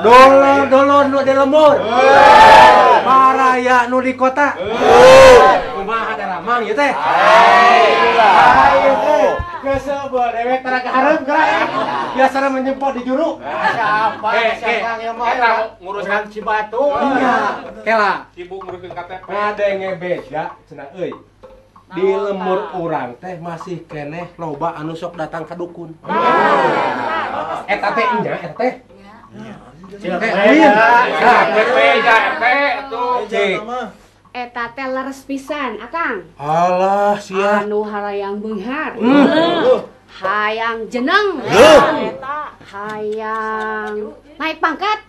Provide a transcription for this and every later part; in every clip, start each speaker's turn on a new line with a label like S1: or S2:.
S1: Dolor-dolor nu di lembur. Paraya nu di kota. Kumaha daramang ieu teh? Lain euy. Geus dewek tara kahareup geura. Biasana menjemput di juru.
S2: Siapa siapa yang mah
S3: ngurusan
S2: Cibatu.
S1: Iya. Kela.
S3: Sibuk ngurusin KTP.
S1: Ngadenge beja cenah euy. Di lembur urang teh masih keneh loba anu sok datang ka dukun. Eta teh nya eta teh. Teh lain. Nah,
S3: beja RT atuh.
S1: Cik.
S4: Eta teh leres pisan, Akang.
S1: Alah sia.
S4: Anu harayang beunghar. Hayang jeneng. Hayang naik pangkat.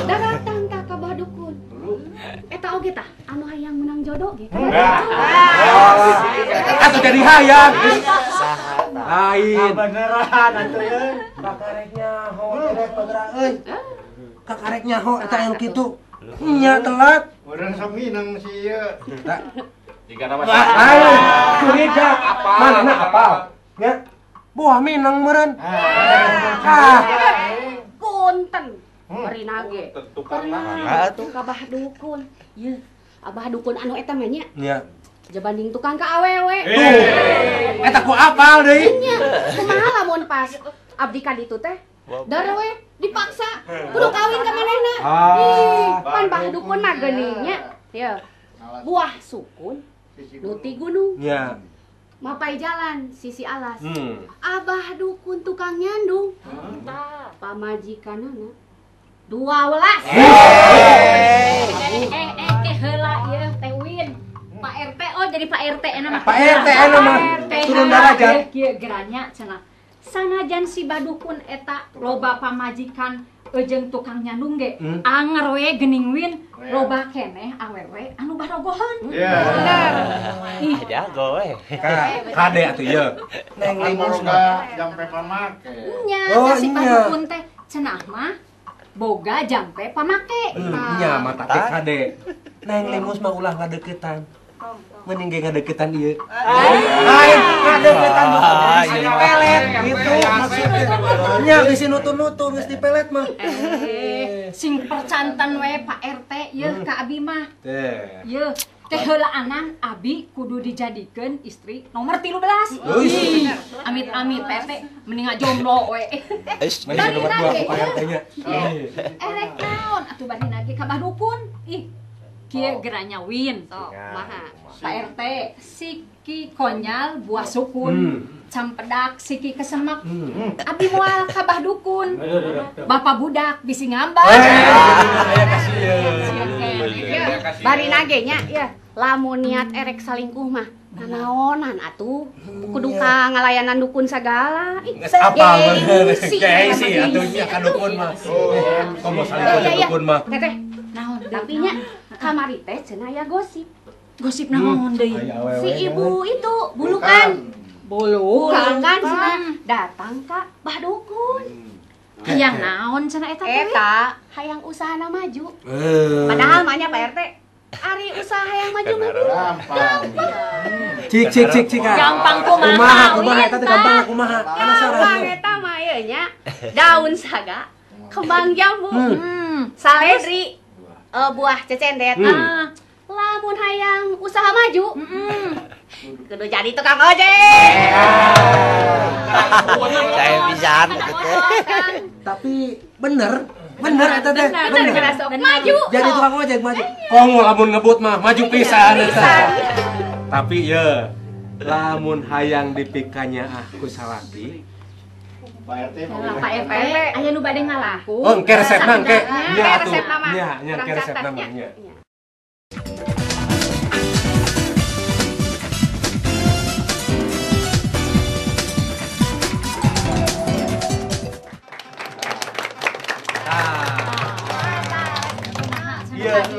S4: Datang ka Bah Dukun. Eta oge tah anu hayang menang jodoh ge.
S1: Atuh jadi hayang. Lain.
S2: Beneran atuh euy.
S1: Kakarek nyaho teh pagerak euy. Kakarek nyaho eta anu kitu. Nya telat.
S2: Urang sok minang si ieu.
S1: Tah.
S3: Jika nama
S1: lain curiga. Manehna apal? Nya. Buah minang meureun. Ah.
S4: Punten. Bari nage. Atuh ka Bah Dukun. Yeuh, Abah Dukun anu eta mah nya.
S1: Nya.
S4: Jabanding tukang ka awewe.
S1: Tuh. Eta ku apal deui.
S4: Nya. Kumaha lamun pas abdi ka ditu teh? Dar we dipaksa kudu kawin ka manehna. Ih, pan Bah Dukun mah geuning nya. Yeuh. Buah sukun nu ti gunung.
S1: Nya.
S4: Mapai jalan sisi alas. Abah Dukun tukang nyandung. Pamajikanana 12.
S5: Heula ieu teh Win. Pak RT, oh jadi Pak RT enak mah.
S1: Pak RT enak mah. Turun derajat.
S5: Kieu geranya cenah. Sanajan si Badukun eta loba pamajikan jeung tukang nyandung ge, anger we geuning Win loba keneh awewe anu barogohan.
S2: Bener.
S5: Ih,
S6: jago we.
S1: Kade atuh ieu. Neng limus mah
S2: jampe pamake.
S5: Nya, si Badukun teh cenah mah boga jampe pamake.
S1: Nya mata teh kade. Neng limus mah ulah ngadeukeutan. Mending ge ngadeukeutan ieu. Lain ngadeukeutan geus dipelet gitu maksudnya. Nya geus nutur-nutur geus dipelet mah.
S5: Sing percanten we Pak RT yeuh ka abi mah.
S1: Teh.
S5: Yeuh, teh heulaanan abi kudu dijadikeun istri nomor 13. Amit-amit Pak RT mending jomblo we.
S1: Mending nomor 2 ku Pak RT nya.
S5: Erek naon atuh bari nage ka Bah Dukun. Ih, kieu geranya Win.
S4: Maha.
S5: Pak RT siki konyal buah sukun, campedak siki kesemek. Abi moal ka Bah Dukun. Bapak budak bisi ngambang.
S4: Bari nage nya ya. Lamun niat erek salingkuh mah nanaonan atuh. Kudu ka ngalayanan dukun sagala.
S1: Geus apal bener. Gengsi atuh nya ka dukun mah. Komo salingkuh ka dukun mah.
S4: Teteh, naon tapi nya kamari teh cenah aya gosip.
S5: Gosip naon deui?
S4: Si ibu itu bulukan. Bulukan cenah datang ka Bah Dukun.
S5: Hayang naon cenah eta teh?
S4: Eta hayang usahana maju. Padahal mah nya Pak RT, ari usaha hayang maju mah
S2: gampang.
S1: Cik cik cik cik.
S5: Gampang kumaha?
S1: Kumaha eta teh gampang kumaha? Penasaran.
S4: Gampang eta mah ieu nya. Daun saga, kembang jambu, saledri, buah cecendet. Lamun hayang usaha maju, kudu jadi tukang ojek.
S6: Saya pisan.
S1: Tapi bener, bener eta teh.
S4: Bener, maju.
S1: Jadi tukang ojek maju. Kongo lamun ngebut mah maju pisan eta. Tapi ye, lamun hayang dipikanya ah ku salaki.
S2: Pak RT,
S5: Pak RT, aya nu bade ngalaku.
S1: Oh, engke resepna engke. Nya atuh. Nya, nya engke resepna mah nya.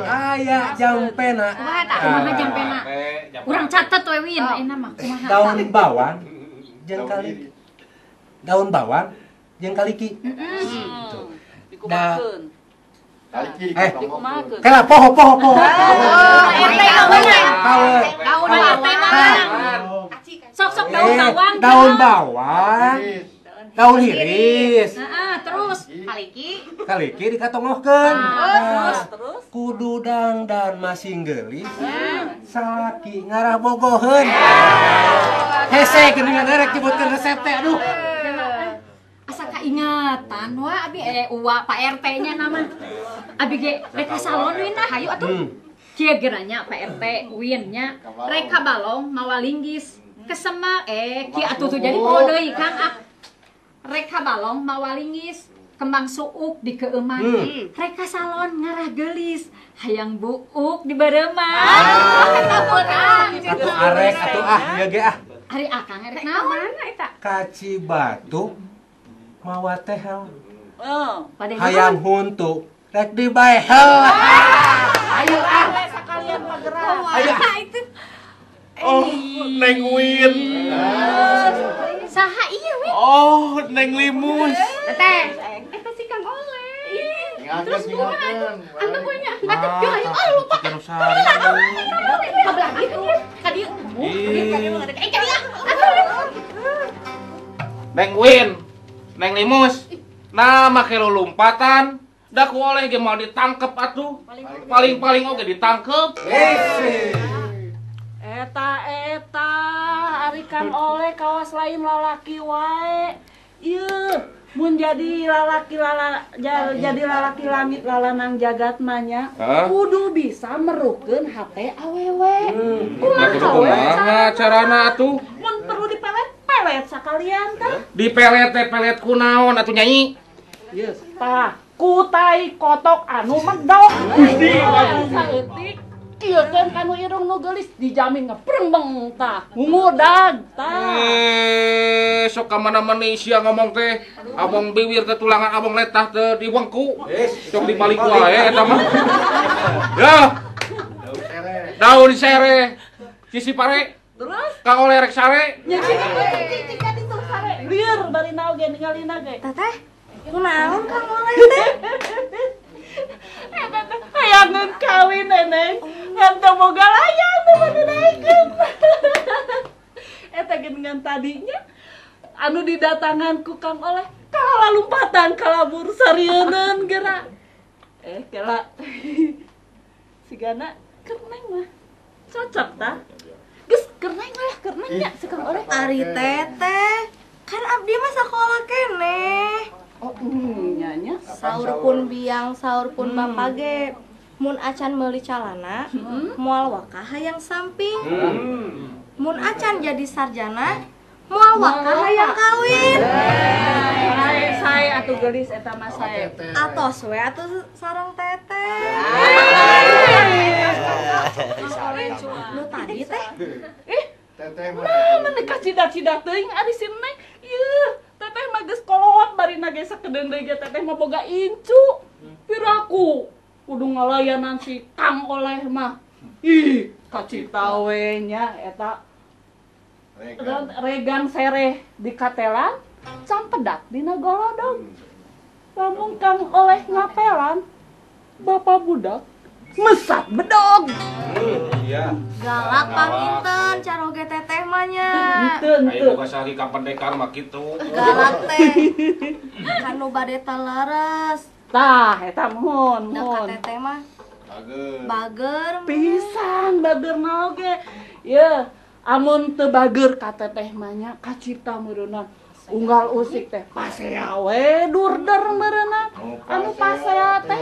S1: Aya jampena.
S5: Kumaha tah? Kumaha jampena? Urang catet we Win, enak mah kumaha.
S1: Daun bawang jeung kali. Daun bawang jeung kaliki.
S5: Heeh.
S1: Dikumakeun.
S2: Kaliki
S1: dikumakeun. Kela poho poho poho.
S5: RT kaweun.
S4: Daun bawang.
S5: Sok-sok daun bawang.
S1: Daun bawang. Daun hiris.
S5: Heeh, terus
S1: kaliki dikatongohkeun. Terus kudu dangdan masing geulis. Salaki ngarah bogoheun. Hese geuningan rek nyebutkeun resep teh aduh.
S5: Asa kaingatan wa abi uwa Pak RT nya nama. Abi ge rek ka salon win ah hayu atuh. Kieu geranya Pak RT win nya rek ka balong mawa linggis. Kesema kieu atuh tuh jadi poho deui Kang ah. Rek ka balong mawa linggis. Kembang suuk di keeuman. Rek ka salon ngarah geulis, hayang buuk di bareuman.
S1: Atuh arek atuh ah ieu ge ah.
S5: Ari akang erek naon
S4: eta?
S1: Kaci batu mawa tehel. Hayang huntu rek dibaehel. Ayo ah
S6: sakalian pagerak.
S1: Ayo
S4: itu.
S3: Oh, Neng Win.
S4: Saha ieu Win?
S3: Oh, Neng Limus.
S4: Teteh, eta si Kang Oleh. Terus kumaha atuh? Antep we nya. Antep yo ayo oh lupa. Kabelah dieu. Ka dieu. Ka dieu ka dieu.
S3: Neng Win, Neng Limus. Nah, make lompatan. Da ku Oleh ge moal ditangkep atuh. Paling-paling oge ditangkep.
S6: Eta ari Kang Oleh kawas lain lalaki wae. Ieu mun jadi lalaki jadi lalaki langit lalanang jagat mah nya kudu bisa meruhkeun hate awewe.
S3: Kumaha carana atuh?
S6: Mun perlu dipelet-pelet sakalian tah.
S3: Dipelet teh pelet kunaon atuh Nyai?
S6: Ieu tah ku tai kotok anu medok. Gusti saeutik. Kieukeun kanu irung nu geulis dijamin ngeprembeng tah. Ngudag tah.
S3: Sok ka mana-mana sia ngomong teh, abong biwir teh tulangan abong letah teh diwengku. Sok dibalik wae eta mah. Ya. Daun sereh. Sisi pare.
S6: Terus
S3: Kang Oleh rek sare.
S6: Nya cicing ka ditu sare. Lieur bari naon ge ningalina ge.
S7: Teteh, kunaon Kang Oleh teh?
S6: Eta teh hayangeun kawin neneng. Ngan teu boga layang teu mah naikeun. Eta geuningan tadinya anu didatangan ku Kang Oleh kala lompatan kalabur sarieun geura. Kela sigana keur neng mah cocok tah. Geus keur neng lah, keur neng nya si Kang Oleh.
S7: Ari teteh, kan abdi mah sakola keneh.
S6: Oh, nya nya.
S7: Saur pun biang, saur pun bapak ge. Mun acan meuli calana, moal wakah hayang samping. Mun acan jadi sarjana, moal wakah hayang kawin.
S6: Sae atuh geulis eta mah sae.
S7: Atos we atuh sareng teteh. Nu tadi teh.
S2: Teteh mah.
S6: Nah, meni kacida-cida teuing ari si Neng. Ieu, teteh mah geus kolot barina ge sakedeung deui ge teteh mah boga incu. Piraku kudu ngalayanan si Kang Oleh mah. Ih, kacita we nya eta. Regan sereh di katelan, campedak dina golodog. Lamun Kang Oleh ngapelan, bapak budak mesat bedog.
S3: Iya.
S7: Galak panginten caroge teteh mah nya.
S3: Ayo boga sari ka pendekar mah kitu.
S7: Galak teh. Kanu bade talares.
S6: Tah, eta muhun,
S7: Da
S6: muhun.
S7: ka teteh mah
S2: Bager.
S7: bager.
S6: Pisan bager mah oge. Ye, amun teu bager ka teteh mah nya kacipta meureunna. Unggal usik teh pasea we durder meureunna. Anu pasea teh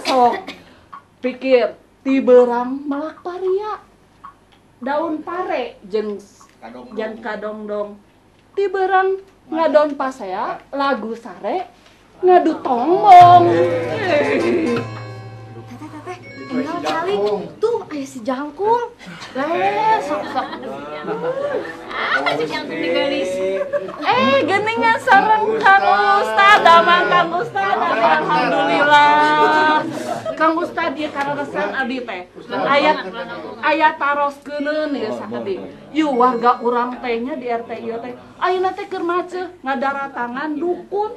S6: sok pikir ti beurang melak paria. Daun pare jeung jeung kadongdong. Ti beurang ngadon pasea lagu sare ngadu tongbong.
S7: Teteh teteh, enggal calik. Tuh aya si jangkung.
S6: Sok sok.
S4: Ah, si jangkung digelis.
S6: Geuningan sareng Kang Ustad, damang Kang Ustad, alhamdulillah. Kang Ustad ieu kararesan abdi teh. Aya taroskeun ieu sakedik. Ieu warga urang teh nya di RT ieu teh. Ayeuna teh keur maceuh ngadaratangan dukun.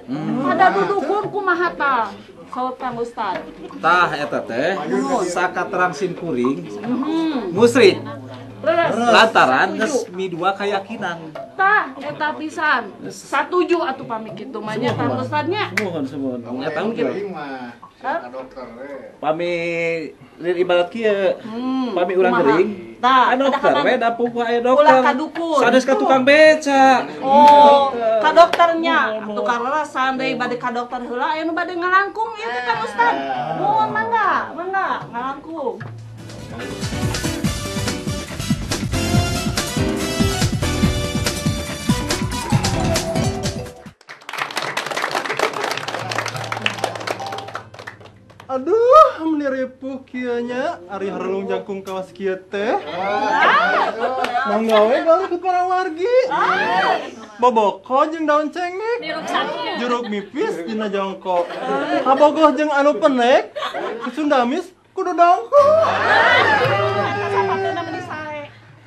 S6: Pada dukun kumaha tah? Saur Kang Ustad.
S8: Tah eta teh sakaterang simkuring musrik. Lantaran geus midua keyakinan.
S6: Tah, eta pisan. Satuju atuh pamit kitu mah nya tah ustadnya.
S8: Sumuhun sumuhun.
S2: Nya
S8: tanggung
S2: mah. Ka dokter we.
S8: Pami ibarat kieu. Pami urang gering.
S6: Tah,
S8: dokter we da pupuh aya dokter.
S6: Ulah ka dukun.
S8: Sanes ka tukang beca.
S6: Oh, ka dokternya. Atuh karena deui bade ka dokter heula aya nu bade ngalangkung ieu teh Kang Ustad. Muhun mangga, mangga ngalangkung.
S9: Aduh, meni ripuh kieu nya ari harulung jangkung kawas kieu teh. Mangga we galukut para wargi. Boboko jeung daun cengek. Jeruk mipis dina jongkok. Kabogoh jeung anu penek, Sundamis kudu dongkok.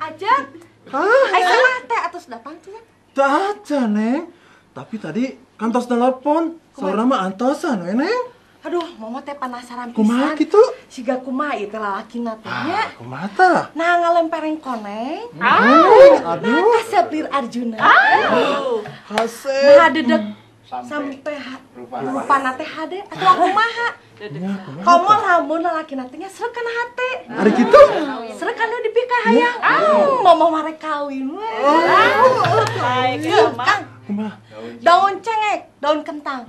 S7: Ajeng. Hah? Ai salah teh atos datang cenah.
S9: Teu acan, Neng. Tapi tadi kantos telepon, saurna mah antosan we, Neng.
S7: Aduh, Momo teh penasaran pisan.
S9: Kumaha kitu?
S7: Siga kumaha ieu teh lalakina teh nya.
S9: Kumaha tah?
S7: Nah, ngalempereng koneng.
S9: Aduh.
S7: Nah, kaseplir Arjuna.
S9: Kasep.
S7: Nah, dedek sampai rupana teh hade atuh kumaha? Komo lamun lalakina teh nya srek kana hate.
S9: Ari kitu?
S7: Srek anu dipikahayang. Momo mah rek kawin we. Kang.
S9: Kumaha?
S7: Daun cengek, daun kentang.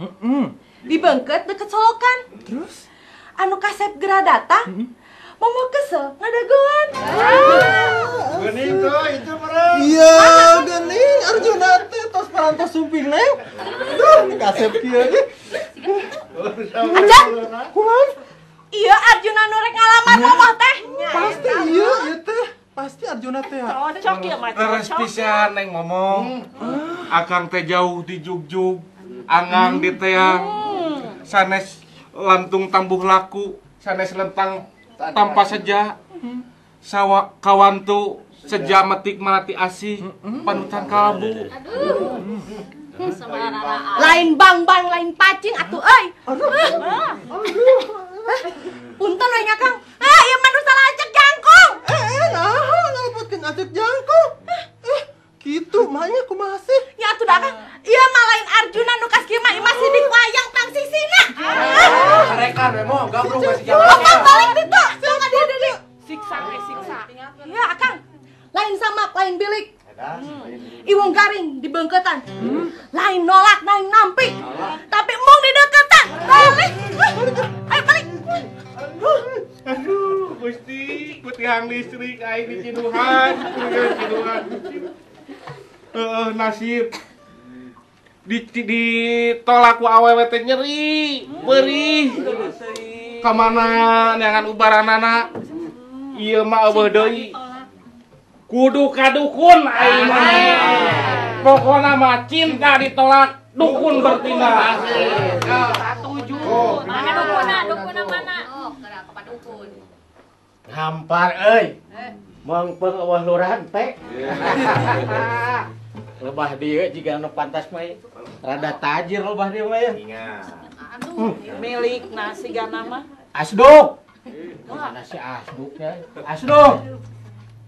S7: Dibengket deket solokan.
S9: Terus?
S7: Anu kasep geura datang, Momo kesel ngadagoan.
S2: Geuning tuh itu meureun.
S9: Iya, geuning Arjuna teh tos parantos sumping, Neng. Duh, kasep kieu ih.
S7: Ajeng.
S9: Kumaha?
S7: Iya Arjuna nu rek ngalamar Momo teh.
S9: Pasti iya ieu teh. Pasti Arjuna teh.
S6: Cocok ya mah cocok.
S3: Leres pisan Neng Momo. Akang teh jauh di jugjug, angang di teang. Sanes lantung tambuh laku, sanes lentang tanpa seja, sawa kawantu seja metik melati asih, panutan kalbu.
S5: Aduh.
S7: Lain bang-bang, lain pacing atuh euy. Punten we nya Kang. Ah, ieu mah nu salah acek jangkung.
S9: Naha ngalepotkeun acek jangkung. Kitu mah nya kumaha sih?
S7: Ya atuh da Kang. Ieu mah lain Arjuna nu kas kieu mah ieu mah sidik wayang pangsisina.
S1: Carekan we mo, gabrung we si jangkung.
S7: Balik ditu. Sok dia deui.
S6: Siksa we siksa.
S7: Ya Akang. Lain samak, lain bilik. Iwung garing di bengketan. Lain nolak, lain nampi. Tapi mung di deketan. Balik. Ayo balik.
S3: Aduh, Gusti, putihang listrik aing di Ciduhan. Ciduhan. Nasib ditolak ku awewe teh nyeri, perih. Ka mana neangan ubaranana? Ieu mah eueuh deui. Kudu ka dukun aing mah. Pokona mah cinta ditolak, dukun bertindak.
S6: Satuju.
S5: Mana dukuna? Dukuna mana? Oh, geura ka dukun.
S10: Ngampar euy. Mangpeng eueuh lurahan teh. Lebah dieu jiga nu pantas mah rada tajir lebah dieu mah ya.
S6: Aduh, milik nasi gana mah.
S10: Asduk. Nasi asduk ya. Asduk.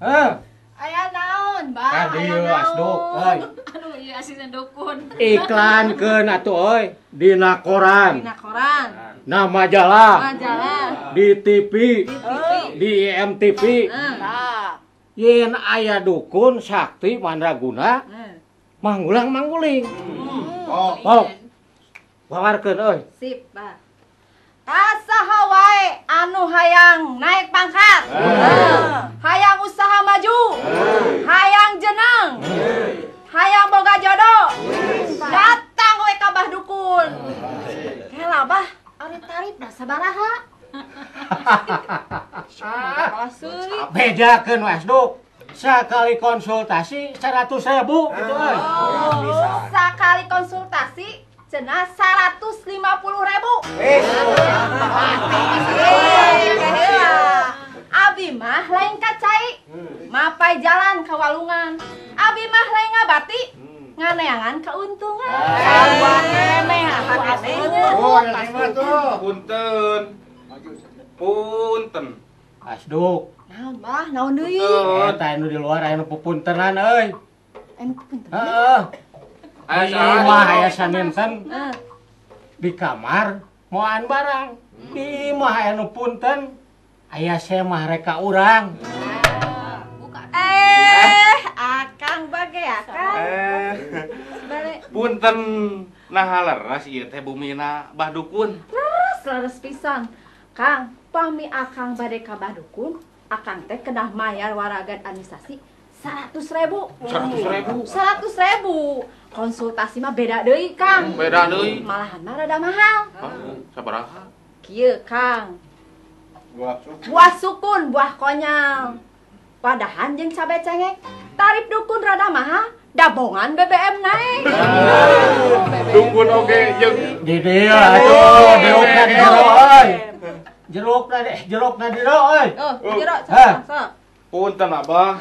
S10: Heh.
S5: Aya naon, Bang?
S10: Ka dieu asduk euy.
S5: Aduh, ieu asisten dukun.
S10: Iklankeun atuh euy dina koran.
S7: Dina koran.
S10: Na majalah.
S7: Majalah.
S10: Di TV. Di MTV.
S6: Tah.
S10: Yen aya dukun sakti mandraguna manggulang mangguling.
S2: Oh.
S10: Pok. Wawarkeun euy.
S7: Sip, Bah. Kasaha wae anu hayang naik pangkat. Hayang usaha maju. Hayang jeneng. Hayang boga jodoh. Datang we ka Bah Dukun. Kela Bah, ari tarif da sabaraha?
S10: Bejakeun we Asduk. Sekali konsultasi 100.000 gitu euy.
S7: Oh, sekali konsultasi cenah 150.000. Abi mah lain kacai, mapai jalan ke walungan. Abi mah lain ngabati, nganeangan keuntungan. Sarua keneh atuh.
S2: Oh, yang lima tuh.
S3: Punten. Punten.
S10: Asduk.
S7: Naon bah, naon deui?
S10: Eta anu di luar aya nu pupuntenan euy.
S7: Anu pupuntenan?
S10: Heeh. Aya mah aya saninten. Di kamar moan barang. Di imah aya nu punten. Aya semah reka urang.
S7: Akang bage akang.
S3: Punten nah leres ieu teh bumina Bah Dukun.
S6: Leres, leres pisan. Kang, pami akang bade ka Bah Dukun, akang teh kedah mayar waragan administrasi 100.000.
S3: 100.000.
S6: 100.000. Konsultasi mah beda deui, Kang.
S3: Beda deui.
S6: Malahan mah rada mahal.
S3: Sabaraha?
S6: Kieu, Kang. Buah sukun, buah konyol. Padahan jeung cabe cengek. Tarif dukun rada mahal, dabongan BBM naik.
S3: Dukun oge jeung
S10: di dieu atuh diukna di jero euy. Jerukna di jero euy.
S7: Oh, jero sok.
S3: Punten Abah.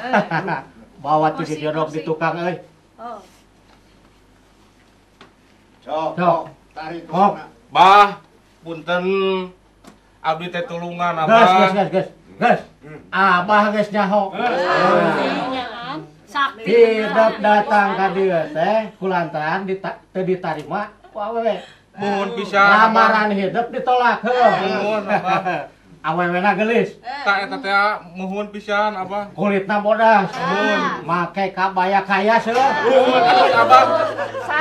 S10: Bawa tuh si jeruk di tukang euy.
S7: Oh.
S2: Sok, tarik.
S3: Bah, punten abdi teh tulungan Abah.
S10: Geus, geus. Abah geus nyaho. Hidup datang ka dieu teh kulantaran teu ditarima ku awewe.
S3: Muhun pisan.
S10: Lamaran hidup ditolak heuh.
S3: Muhun Abah.
S10: Awewena geulis.
S3: Tah eta teh muhun pisan Abah.
S10: Kulitna bodas.
S3: Muhun.
S10: Make kabaya kaya heuh.
S3: Muhun atuh Abah.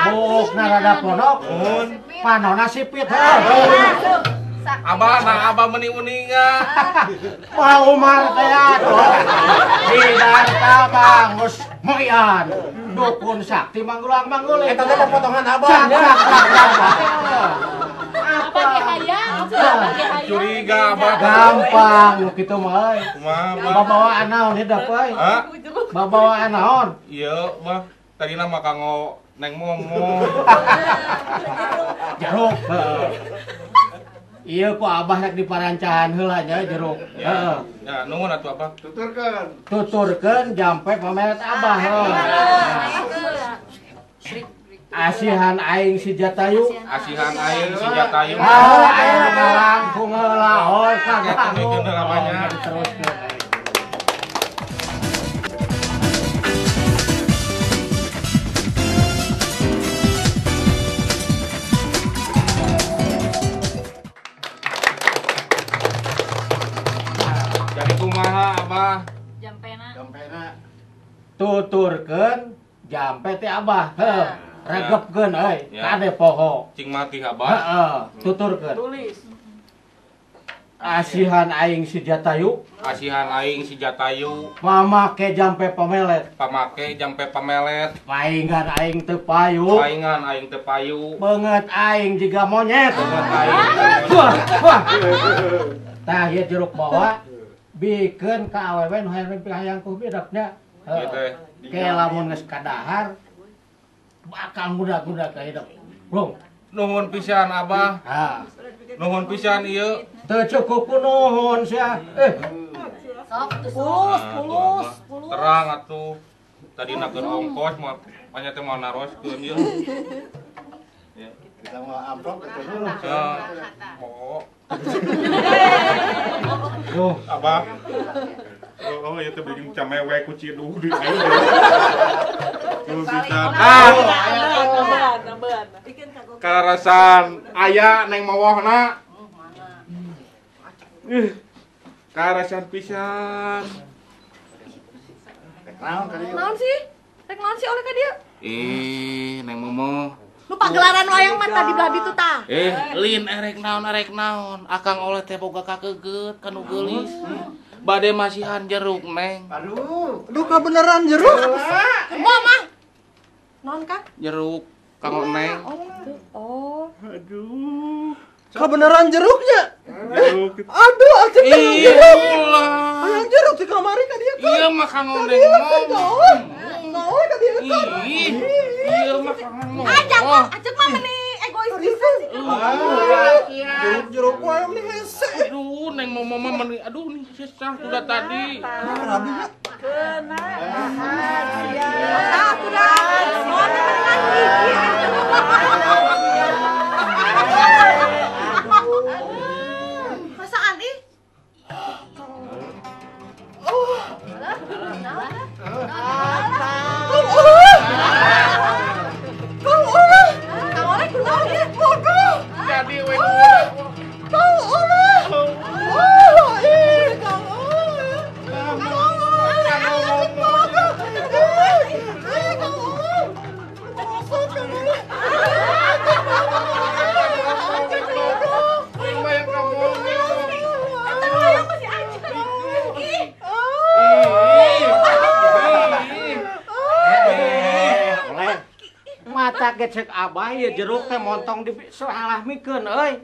S10: Buukna rada ponok.
S3: Muhun.
S10: Panona sipit heuh.
S3: Abah, nah abah meni uninga.
S10: Wah Umar teh atuh. Hidarta bangus meuyan. Dukun sakti manggulang mangguling.
S1: Eta teh potongan abah.
S5: Apa ge hayang?
S3: Curiga abah.
S10: Gampang nu kitu mah euy.
S3: Kumaha abah?
S10: Babawaan naon hidup euy? Babawaan naon?
S3: Ieu mah tadina mah kanggo Neng Momo.
S10: Jeruk. Iya ku abah rek diparancahan heula nya jeruk. Heeh.
S3: Ya, nuhun atuh abah.
S2: Tuturkeun.
S10: Tuturkeun jampe pameret abah heuh. Asihan aing si Jatayu.
S3: Asihan aing si Jatayu.
S10: Ah, aing langkung heula hoi kagak. Teruskeun.
S5: Jampena.
S10: Tuturkeun jampe teh abah. Heuh, regepkeun euy, kade poho.
S3: Cing mati abah.
S10: Heeh, tuturkeun.
S6: Tulis.
S10: Asihan aing si Jatayu.
S3: Asihan aing si Jatayu.
S10: Pamake jampe pamelet.
S3: Pamake jampe pamelet.
S10: Paingan aing teu payu.
S3: Paingan aing teu payu.
S10: Beungeut aing jiga monyet.
S3: Beungeut aing.
S10: Wah, wah. Tah ieu jeruk bawa. Bikeun ka awewe nu hayang hayang ku bidapnya. Heeh. Ke lamun geus kadahar bakal muda-muda ka hidup. Bung.
S3: Nuhun pisan Abah.
S10: Ha.
S3: Nuhun pisan ieu.
S10: Teu cukup ku nuhun sia.
S5: Sok
S6: pulus, pulus, pulus.
S3: Terang atuh. Tadi keur ongkos mah banyak teh mau naroskeun ieu.
S2: Kita mau amplop ke dulu.
S3: Oh.
S10: Duh,
S3: Abah. Oh, ieu teh bikin camewe ku ciduh di aing. Tuh bisa. Ah. Karasan aya neng mawohna. Karasan pisan.
S2: Rek naon ka dieu?
S7: Naon sih? Rek naon sih oleh ka dieu?
S3: Neng Momo.
S7: Nu pagelaran wayang mah tadi belah ditu tah.
S3: Lin erek naon. Akang oleh teh boga kakeget kanu geulis. Bade masihan jeruk, Neng.
S2: Aduh,
S9: aduh kabeneran jeruk.
S7: Kumaha mah? Naon, Kang?
S3: Jeruk kanggo Neng.
S7: Oh.
S3: Aduh.
S9: Kabeneran jeruknya.
S3: Jeruk.
S9: Aduh, acep
S3: jeruk.
S9: Hayang jeruk di kamari ka dieu.
S3: Iya mah kanggo Neng.
S9: Naon ka dieu kan?
S3: Iya mah kanggo.
S7: Ajak mah, acep mah meni egois pisan sih.
S9: Jeruk wae meni hese.
S3: Aduh, Neng Momo mah meni aduh nih sesah sudah tadi.
S6: Kena.
S7: Ah, atuh dah. Naon mendingan hiji. Masaan ih?
S6: Kang Oleh. Kang Oleh kunaon ieu? Bodoh.
S3: Jadi we
S6: Kang Oleh. Oh, ih, Kang Oleh. Kang Oleh. Bodoh. Ih, Kang Oleh. Bodoh Kang Oleh.
S10: Mata gecek abah ya jeruk teh montong di salah mikeun euy.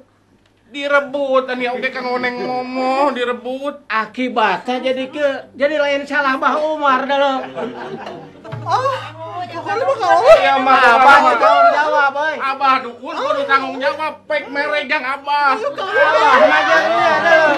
S3: Direbut ani oge Kang Oneng ngomong direbut.
S10: Akibatnya jadi ke jadi lain salah Bah Umar dah.
S9: Ah, pokoknya mah Kang Oleh.
S3: Ya mah
S10: abah tanggung jawab euy.
S3: Abah dukun kudu tanggung jawab pek mere jang abah.
S10: Abah mah jeung ieu dah.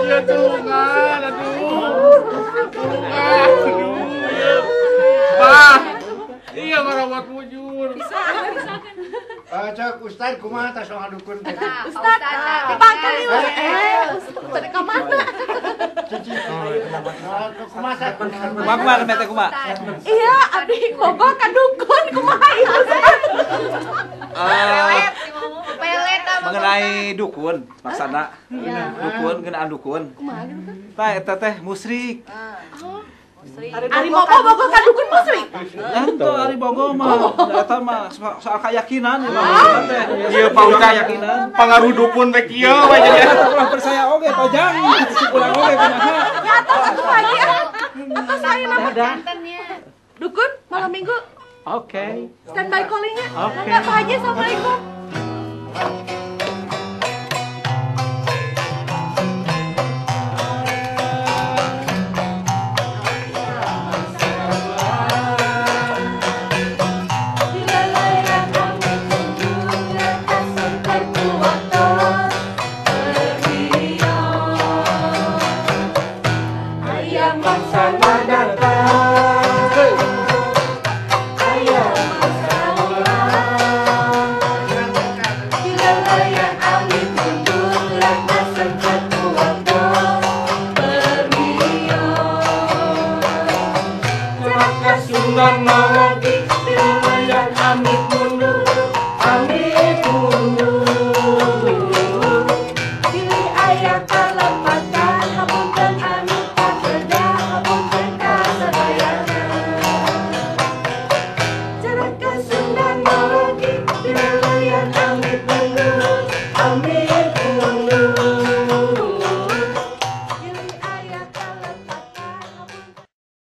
S3: Iya tulungan, aduh, tulungan, aduh, bah, iya ngarawat bujur.
S5: Bisa, bisa kan?
S2: Cek Ustad kumaha tah soal dukun teh?
S6: Ustad, dipanggil ieu. Ustad ka mana?
S2: Kumaha Ustad?
S8: Kumaha kumaha teh kumaha?
S6: Iya, abdi bogoh ka dukun kumaha ieu Ustad?
S8: Mengenai dukun maksana dukun ngeunaan dukun.
S6: Kumaha gitu kan?
S8: Tah eta teh musyrik.
S6: Ari bogoh bogoh ka dukun musyrik.
S8: Henteu ari bogoh mah eta mah soal keyakinan ya teh.
S3: Ieu Pak Ustad
S8: keyakinan.
S3: Pangaruh dukun teh kieu we jadi
S8: eta ulah percaya oge tojang. Ulah oge kumaha.
S6: Ya atos atuh lagi ah. Atos ayeuna mah. Dukun malam Minggu.
S10: Oke.
S6: Standby callingnya.
S10: Oke.
S6: Mangga Pak Haji, assalamualaikum.
S3: Sunda.